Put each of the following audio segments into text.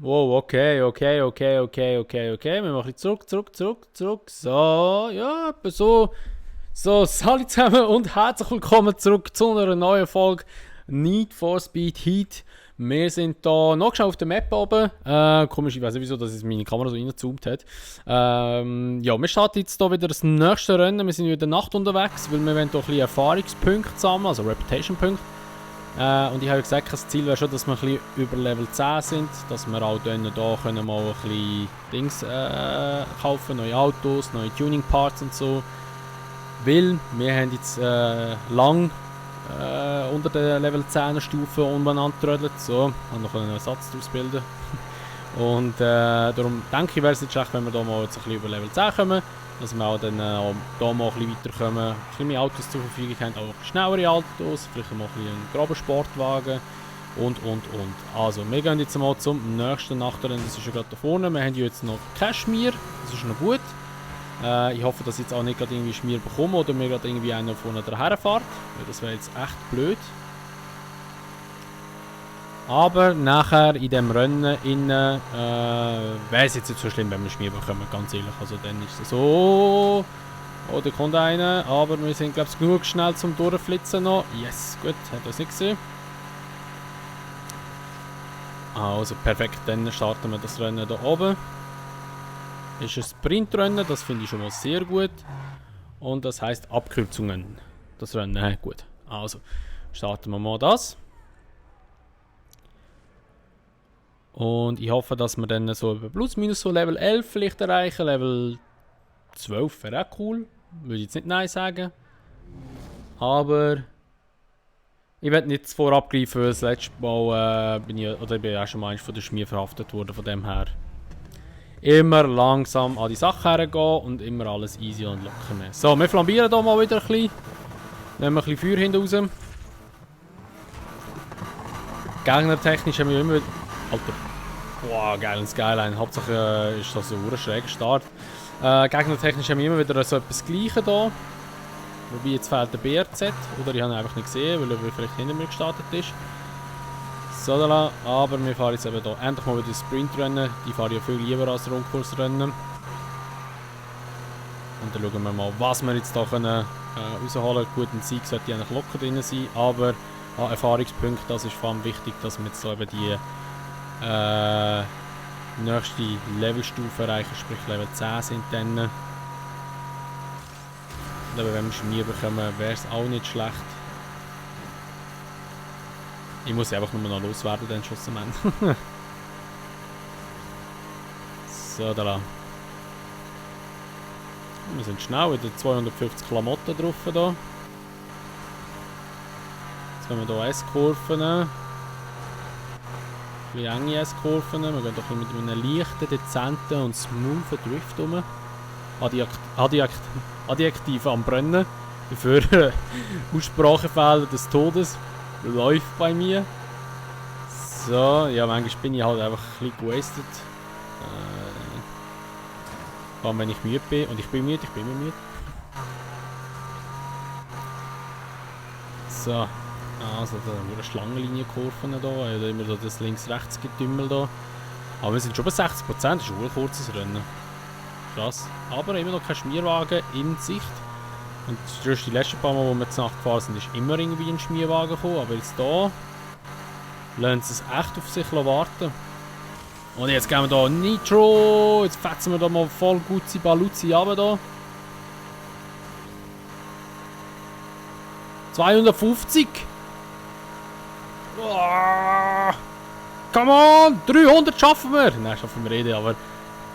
Wow, okay. Wir machen ein bisschen zurück. So, ja, etwa so. So, salut zusammen und herzlich willkommen zurück zu einer neuen Folge Need for Speed Heat. Wir sind hier noch schnell auf der Map oben. Komisch, ich weiß nicht wieso, dass es meine Kamera so reingezoomt hat. Ja, wir starten jetzt hier wieder das nächste Rennen. Wir sind wieder Nacht unterwegs, weil wir wollen hier ein bisschen Erfahrungspunkte sammeln, also Reputation-Punkte. Und ich habe gesagt, das Ziel wäre schon, dass wir ein bisschen über Level 10 sind, dass wir auch dann hier können mal ein bisschen Dings kaufen, neue Autos, neue Tuning-Parts und so. Weil wir haben jetzt lang unter der Level 10 Stufe umeinander getrödelt, so, haben noch einen Ersatz daraus bilden. Und darum denke ich, wäre es jetzt schlecht, wenn wir hier mal jetzt ein bisschen über Level 10 kommen, dass wir auch dann hier mal ein bisschen weiterkommen, ein bisschen mehr Autos zur Verfügung haben, auch schnellere Autos, vielleicht mal ein bisschen einen groben Sportwagen und. Also, wir gehen jetzt mal zum nächsten Nachtrennen, das ist ja gerade da vorne, wir haben ja jetzt noch Kashmir, das ist noch gut. Ich hoffe, dass ich jetzt auch nicht gerade irgendwie Schmier bekomme oder mir gerade irgendwie einer vorne daher fährt, weil das wäre jetzt echt blöd. Aber nachher in dem Rennen wäre es jetzt nicht so schlimm, wenn wir Schmier bekommen, ganz ehrlich. Also dann ist es so. Oh, da kommt einer, aber wir sind glaube ich genug schnell zum Durchflitzen noch. Yes, gut, hat das nicht gesehen. Also perfekt, dann starten wir das Rennen hier oben. Ist ein Sprintrennen, das finde ich schon mal sehr gut. Und das heißt Abkürzungen. Das Rennen, gut. Also, starten wir mal das. Und ich hoffe, dass wir dann so plus minus so Level 11 vielleicht erreichen. Level 12 wäre auch cool. Würde ich jetzt nicht nein sagen. Aber ich werde nicht zuvor abgreifen, weil das letzte Mal bin ich auch schon mal von der Schmier verhaftet worden. Von dem her immer langsam an die Sache hergehen und immer alles easy und locker nehmen. So, wir flambieren hier mal wieder ein bisschen. Nehmen wir ein bisschen Feuer hinten raus. Gegnertechnisch haben wir immer... Alter. Wow, geil, ein Skyline. Hauptsache ist das so ein schräger Start. Gegnertechnisch haben wir immer wieder so etwas Gleiches hier. Wobei jetzt fehlt der BRZ. Oder ich habe ihn einfach nicht gesehen, weil er vielleicht hinter mir gestartet ist. So, aber wir fahren jetzt eben hier endlich mal wieder das Sprintrennen. Die fahren ja viel lieber als Rundkursrennen. Und dann schauen wir mal, was wir jetzt hier können rausholen. Gut, ein Sieg sollte eigentlich locker drin sein, aber an Erfahrungspunkten, das ist vor allem wichtig, dass wir jetzt so eben die nächste Levelstufe erreichen, sprich Level 10 sind dann. Und eben, wenn wir Schmier bekommen, wäre es auch nicht schlecht. Ich muss einfach nur noch loswerden, dann Schuss am Ende. So, da. Wir sind schnell, wieder 250 Klamotten drauf hier. Jetzt haben wir hier S-Kurven. Ein bisschen enge S-Kurven. Wir gehen doch mit einem leichten, dezenten und smoothen Drift um. Adjektiv am Brennen. Für Aussprachefehler des Todes. Läuft bei mir. So, ja, manchmal bin ich halt einfach ein bisschen gewastet. Vor allem wenn ich müde bin. Und ich bin müde, ich bin immer müde. So. Also da haben wir eine Schlangenlinienkurven hier. Oder immer so das Links-Rechts-Getümmel hier. Aber wir sind schon bei 60%, das ist ein kurzes Rennen. Krass. Aber immer noch kein Schmierwagen in Sicht. Und durch die letzten paar Mal, wo wir zur Nacht gefahren sind, ist immer irgendwie ein Schmierwagen gekommen. Aber jetzt hier lassen sie es echt auf sich warten. Und jetzt gehen wir hier Nitro. Jetzt fetzen wir da mal voll Guzzi Baluzzi runter da. 250. Oh, come on! 300 schaffen wir! Nein, schaffen wir nicht, aber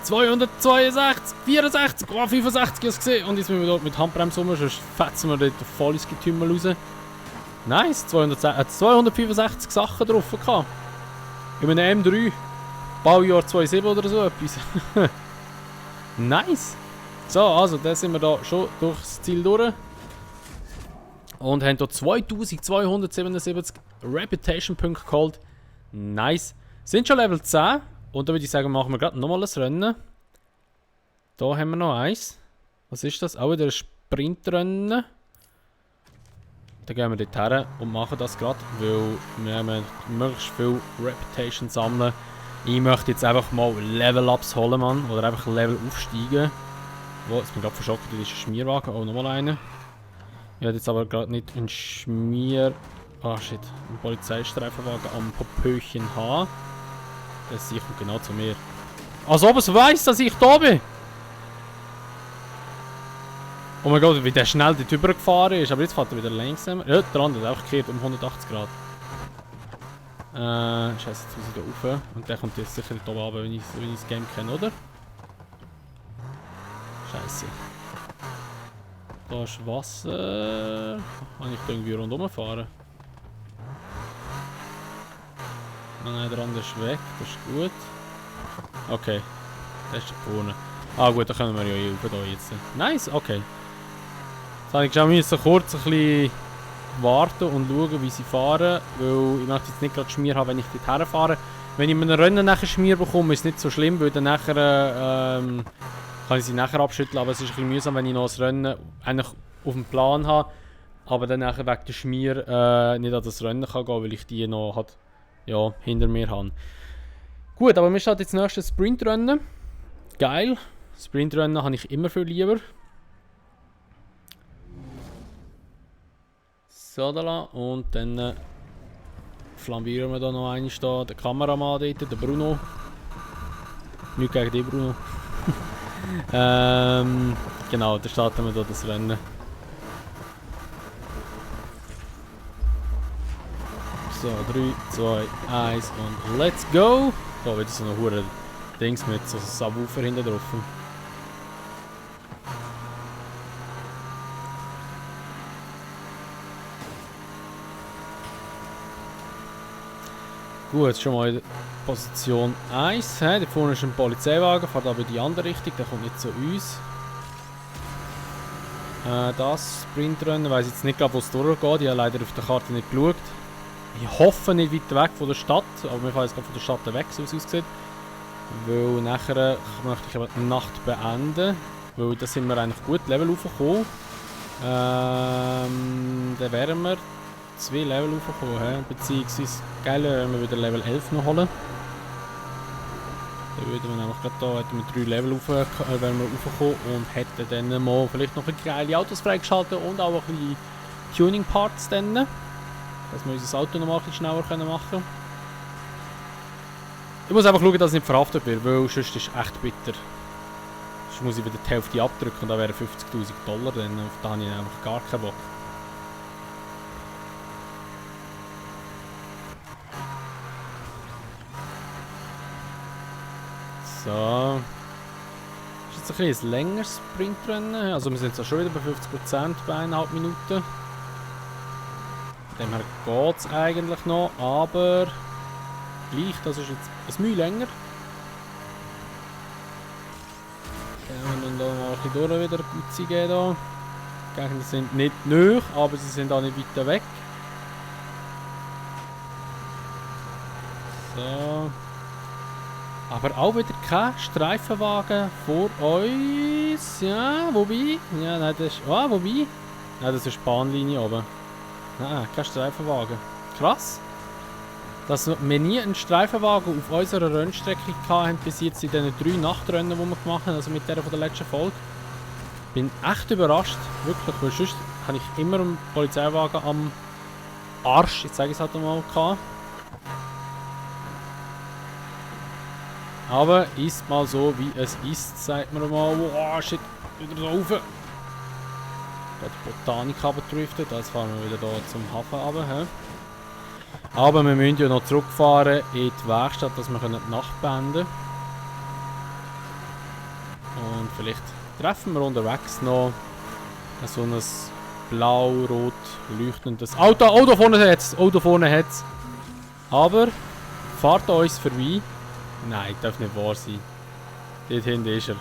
262, 64, oh, 65 hast du gesehen. Und jetzt müssen wir dort mit Handbremse rum, sonst fetzen wir dort voll ins Getümmel raus. Nice, 265 Sachen drauf gehabt. In einem M3. Baujahr 2007 oder so etwas. Nice! So, also, da sind wir da schon durchs Ziel durch. Und haben hier 2277 Reputation-Punkte geholt. Nice. Sind schon Level 10. Und da würde ich sagen, machen wir gerade nochmal ein Rennen. Da haben wir noch eins. Was ist das? Auch wieder ein Sprintrennen. Dann gehen wir dort her und machen das gerade, weil wir möglichst viel Reputation sammeln. Ich möchte jetzt einfach mal Level-Ups holen, Mann. Oder einfach Level aufsteigen. Wo, jetzt bin ich gerade verschockt, das ist ein Schmierwagen. Oh, nochmal einer. Ich werde jetzt aber gerade nicht einen Schmier... Ah, shit. Einen Polizeistreifenwagen am Popöchen haben. Das kommt genau zu mir. Als ob es weiss, dass ich da bin! Oh mein Gott, wie der schnell dort gefahren ist. Aber jetzt fährt er wieder langsamer. Ja, der andere hat einfach gekehrt um 180 Grad. Scheiße, jetzt muss ich da rauf. Und der kommt jetzt sicher da oben, wenn ich das Game kenne, oder? Scheiße. Da ist Wasser. Kann ich da irgendwie rundherum fahren? Nein, der andere ist weg. Das ist gut. Okay. Das ist da vorne. Ah gut, da können wir ja hier rauf jetzt. Nice, okay. Jetzt habe ich schon müssen kurz ein bisschen warten und schauen, wie sie fahren. Weil ich möchte jetzt nicht gerade Schmier haben, wenn ich dort herfahre. Wenn ich mit einem Rennen nachher Schmier bekomme, ist es nicht so schlimm, weil dann nachher kann ich sie nachher abschütteln. Aber es ist ein bisschen mühsam, wenn ich noch das Rennen eigentlich auf dem Plan habe. Aber dann nachher wegen der Schmier nicht an das Rennen kann gehen, weil ich die noch halt, ja, hinter mir habe. Gut, aber mir steht jetzt das nächste Sprintrennen. Geil. Sprintrennen habe ich immer viel lieber. So, da und dann flambieren wir da noch einen da, der Kameramann dort, der Bruno. Nicht gegen dich, Bruno. Genau, dann starten wir da das Rennen. So, 3, 2, 1 und let's go! Da wieder so eine hure Dings mit so Subwoofer hinten drauf. Gut, schon mal in Position 1. Da vorne ist ein Polizeiwagen, fährt aber in die andere Richtung, der kommt nicht zu uns. Das Sprintrennen, ich weiss jetzt nicht, wo es durchgeht, ich habe leider auf der Karte nicht geschaut. Ich hoffe nicht weit weg von der Stadt, aber wir fahren jetzt gerade von der Stadt weg, so wie es aussieht. Weil nachher möchte ich aber die Nacht beenden, weil da sind wir eigentlich gut Level raufgekommen. Dann wären wir 2 Level raufgekommen, beziehungsweise geil, wenn wir wieder Level 11 noch holen. Dann würden wir nämlich gerade da hätten wir 3 Level raufgekommen und hätten dann mal vielleicht noch ein geile Autos freigeschaltet und auch ein bisschen Tuning-Parts dann. Dass wir unser Auto noch mal ein bisschen schneller machen können. Ich muss einfach schauen, dass es nicht verhaftet wird, weil sonst ist es echt bitter. Sonst muss ich wieder die Hälfte abdrücken und da wären $50.000, dann auf da habe ich einfach gar keinen Bock. So. Das ist jetzt ein längeres Sprintrennen. Also wir sind jetzt schon wieder bei 50% bei 1,5 Minuten. Von dem her geht es eigentlich noch, aber gleich, das ist jetzt ein Mühe länger. Gehen wir dann da mal ein bisschen durch wieder gut gehen. Die Gegner sind nicht nahe, aber sie sind auch nicht weiter weg. So. Aber auch wieder kein Streifenwagen vor uns. Ja, wobei? Ja, nein, das ist. Ah, wobei? Nein, das ist eine Bahnlinie oben. Nein, kein Streifenwagen. Krass. Dass wir nie einen Streifenwagen auf unserer Rennstrecke hatten, bis jetzt in diesen 3 Nachtrennen, die wir gemacht haben, also mit der von der letzten Folge. Bin echt überrascht, wirklich, weil sonst habe ich immer einen Polizeiwagen am Arsch, jetzt sage ich es halt mal, gehabt. Aber ist mal so, wie es ist, sagt man mal. Oh shit, wieder da rauf. Die Botanik abgedriftet, jetzt fahren wir wieder hier zum Hafen runter. Aber wir müssen ja noch zurückfahren in die Werkstatt, dass wir die Nacht beenden können. Und vielleicht treffen wir unterwegs noch so ein blau-rot leuchtendes Auto. Oh, da vorne hat's! Oh, da vorne hat's! Aber fahrt an uns vorbei. Nein, darf nicht wahr sein. Dort hinten ist er.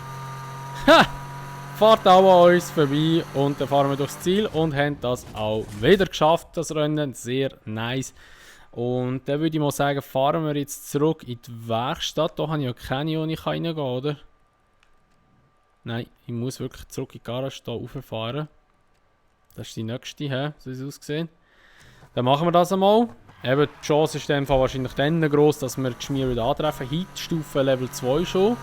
Ha! Fahrt auch an uns vorbei und dann fahren wir durchs Ziel und haben das auch wieder geschafft, das Rennen. Sehr nice. Und dann würde ich mal sagen, fahren wir jetzt zurück in die Werkstatt. Da habe ich ja keine, wo ich reingehen kann, oder? Nein, ich muss wirklich zurück in die Garage hier rauffahren. Das ist die nächste, so wie es aussieht. Dann machen wir das einmal. Eben, die Chance ist in dem Fall wahrscheinlich dann gross, dass wir die Schmier wieder antreffen. Heatstufe Level 2 schon.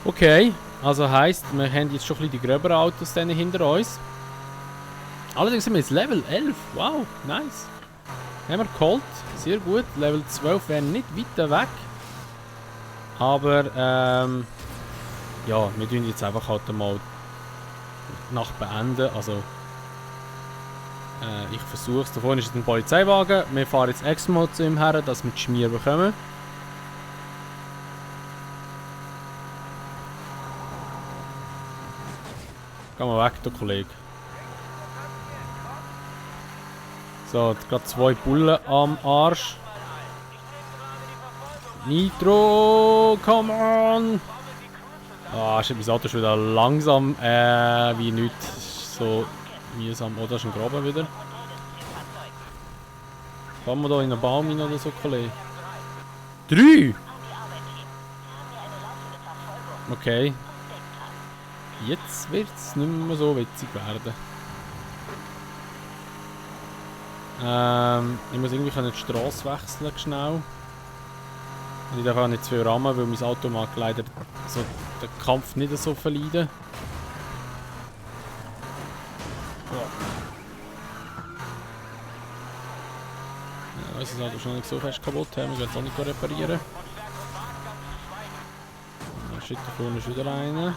Okay, also heisst, wir haben jetzt schon ein bisschen die gröberen Autos dann hinter uns. Allerdings sind wir jetzt Level 11. Wow, nice. Haben wir geholt. Sehr gut. Level 12 wäre nicht weiter weg. Aber, ja, wir tun jetzt einfach halt mal nach beenden. Also, ich versuche es. Da vorne ist ein Polizeiwagen. Wir fahren jetzt extra mal zu ihm her, dass wir die Schmier bekommen. Geh mal weg, der Kollege. So, jetzt gerade 2 Bullen am Arsch. Nitro, come on! Ah, shit, mein Auto ist wieder langsam, wie nichts. So mühsam. Oh, da ist ein Graben wieder. Fahren wir da in einen Baum rein oder so, Kollege? 3! Okay. Jetzt wird es nicht mehr so witzig werden. Ich muss irgendwie die Straße wechseln, schnell. Und ich darf auch nicht zu viel rammen, weil mein Auto mag leider so den Kampf nicht so verleiden. Ja, unser Auto ist noch nicht so fest kaputt, wir können es auch nicht reparieren. Oh, shit, da vorne ist wieder einer.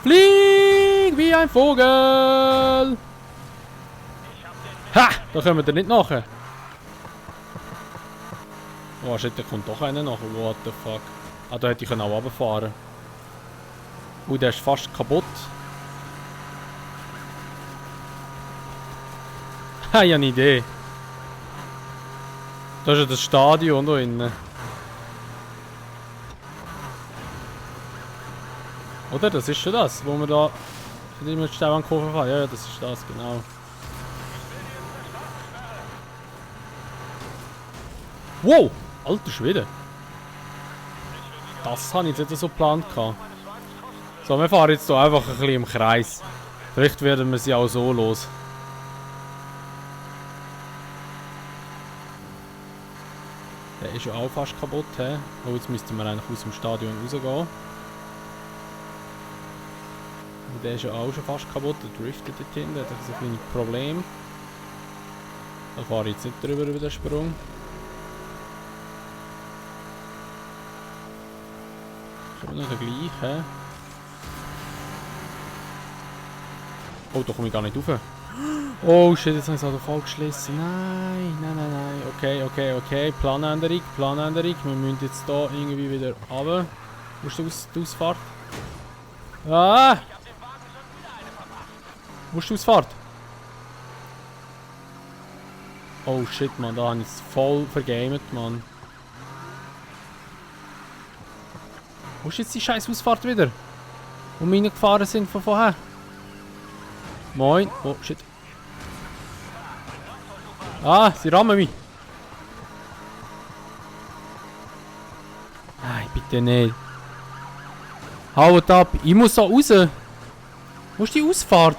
Flieg wie ein Vogel! Ha! Da kommen wir nicht nachher. Oh shit, da kommt doch einer nachher. What the fuck? Ah, da hätte ich auch runterfahren können. Der ist fast kaputt. Ha, ich habe eine Idee. Da ist ja das Stadion da innen. Oder? Das ist schon das, wo wir da mit dem Stauankurve fahren. Ja, das ist das, genau. Wow! Alter Schwede! Das habe ich jetzt nicht so geplant. So, wir fahren jetzt hier einfach ein bisschen im Kreis. Vielleicht werden wir sie auch so los. Der ist ja auch fast kaputt. He? Oh, jetzt müssten wir eigentlich aus dem Stadion rausgehen. Der ist ja auch schon fast kaputt, der driftet dort hinten, der hat so ein kleines Problem. Da fahre ich jetzt nicht drüber über den Sprung. Ist aber noch der gleiche. Oh, da komme ich gar nicht rauf. Oh shit, jetzt habe ich es also voll geschlossen. Nein, nein, nein, nein. Okay, okay, okay. Planänderung, Planänderung. Wir müssen jetzt hier irgendwie wieder runter. Wo ist die Ausfahrt? Ah! Wo ist die Ausfahrt? Oh shit, man, da habe ich es voll vergamet, man. Wo ist jetzt die scheiß Ausfahrt wieder? Wo wir reingefahren sind von vorher? Moin. Oh shit. Ah, sie rammen mich. Nein, bitte nicht. Haut ab, ich muss da raus. Wo ist die Ausfahrt?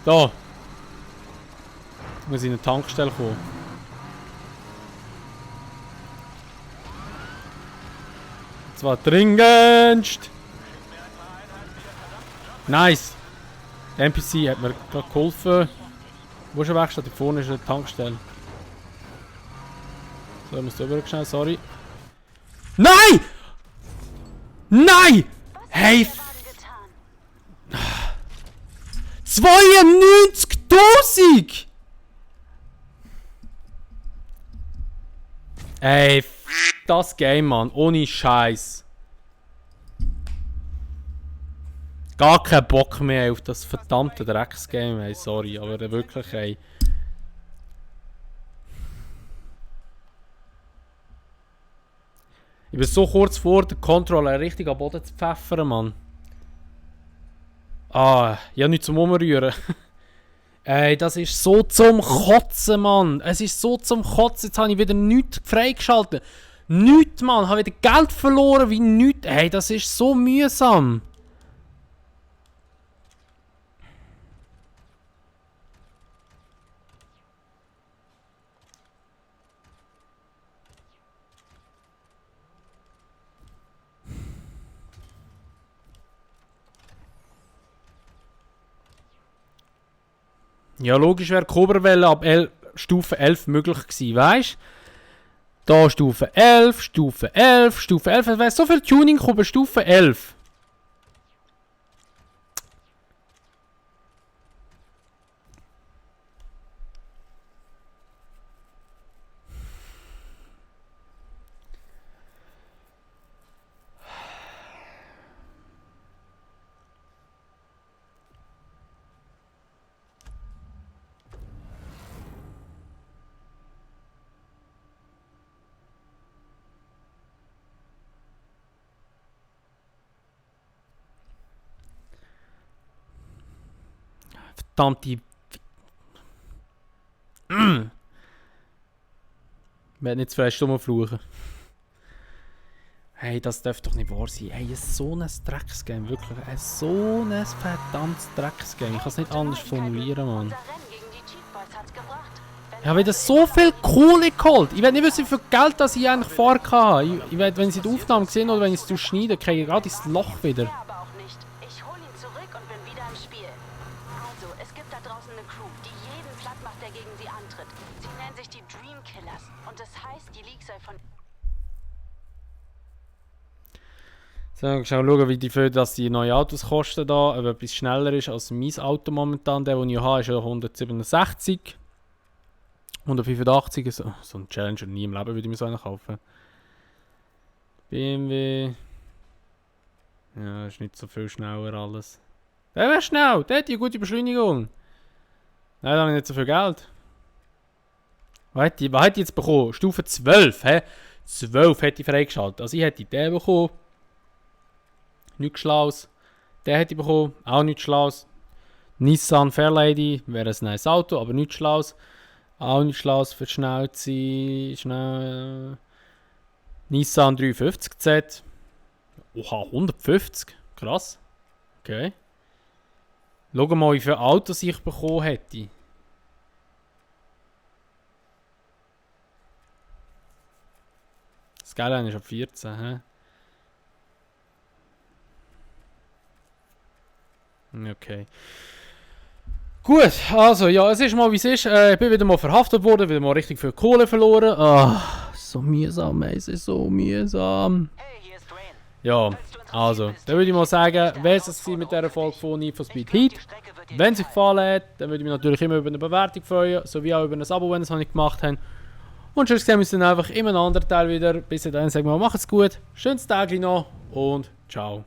Da. Jetzt muss ich in eine Tankstelle kommen. Und zwar dringendst. Nice. Der NPC hat mir gerade geholfen. Wo ist eine Werkstatt? Da vorne ist eine Tankstelle. So, ich muss da schnell, sorry. Nein! Nein! Hey! 92.000! Ey, das Game, Mann. Ohne Scheiß. Gar keinen Bock mehr auf das verdammte Drecksgame, ey. Sorry, aber wirklich, ey. Ich bin so kurz vor, den Controller richtig am Boden zu pfeffern, Mann. Ah, ich habe nichts zum Umrühren. Ey, das ist so zum Kotzen, Mann. Es ist so zum Kotzen. Jetzt habe ich wieder nichts freigeschaltet. Nichts, Mann. Ich habe wieder Geld verloren wie nichts. Hey, das ist so mühsam. Ja, logisch wäre Cobra-Welle ab Stufe 11 möglich gewesen, weißt du? Da Stufe 11, Stufe 11, Stufe 11. Es wäre so viel Tuning gekommen, Stufe 11. Verdammte. Ich werde nicht zu fest rumfluchen. Hey, das darf doch nicht wahr sein. Hey, so ein Drecksgame, wirklich. So ein verdammtes Drecksgame. Ich kann es nicht anders formulieren, Mann. Ich habe wieder so viel Kohle geholt. Ich will nicht wissen, wie viel Geld das ich eigentlich vorher hatte. Ich will, wenn Sie die Aufnahme sehen oder wenn ich es schneide, kriege ich gerade ins Loch wieder. So, schauen, wie die neuen Autos kosten da, ob etwas schneller ist als mein Auto momentan. Der, den ich habe, ist ja 167. 185, so ein Challenger nie im Leben würde ich mir so einen kaufen. BMW. Ja, ist nicht so viel schneller alles. Der wäre schnell, der hat die gute Beschleunigung. Nein, da habe ich nicht so viel Geld. Was hätte ich jetzt bekommen? Stufe 12, hä? 12 hätte ich freigeschaltet. Also ich hätte den bekommen. Nichts Schlaues. Den hätte ich bekommen. Auch nichts Schlaues. Nissan Fairlady wäre ein nice Auto, aber nichts Schlaues. Auch nichts Schlaues für schnell zu sein. Schnell. Nissan 350Z. Oha, 150. Krass. Okay. Schau mal, wie viele Autos ich bekommen hätte. Skyline ist ab 14, hä? Okay. Gut, also ja, es ist mal wie es ist. Ich bin wieder mal verhaftet worden, wieder mal richtig viel Kohle verloren. Ah, so mühsam, ey, es ist so mühsam. Ja, also, dann würde ich mal sagen, wer es mit dieser Folge von Need for Speed Heat. Wenn es euch gefallen hat, dann würde ich mich natürlich immer über eine Bewertung freuen, sowie auch über ein Abo, wenn ihr es noch nicht gemacht habt. Und sonst sehen wir uns dann einfach in einem anderen Teil wieder. Bis dahin sagen wir, macht's gut, schönes Tag noch und ciao.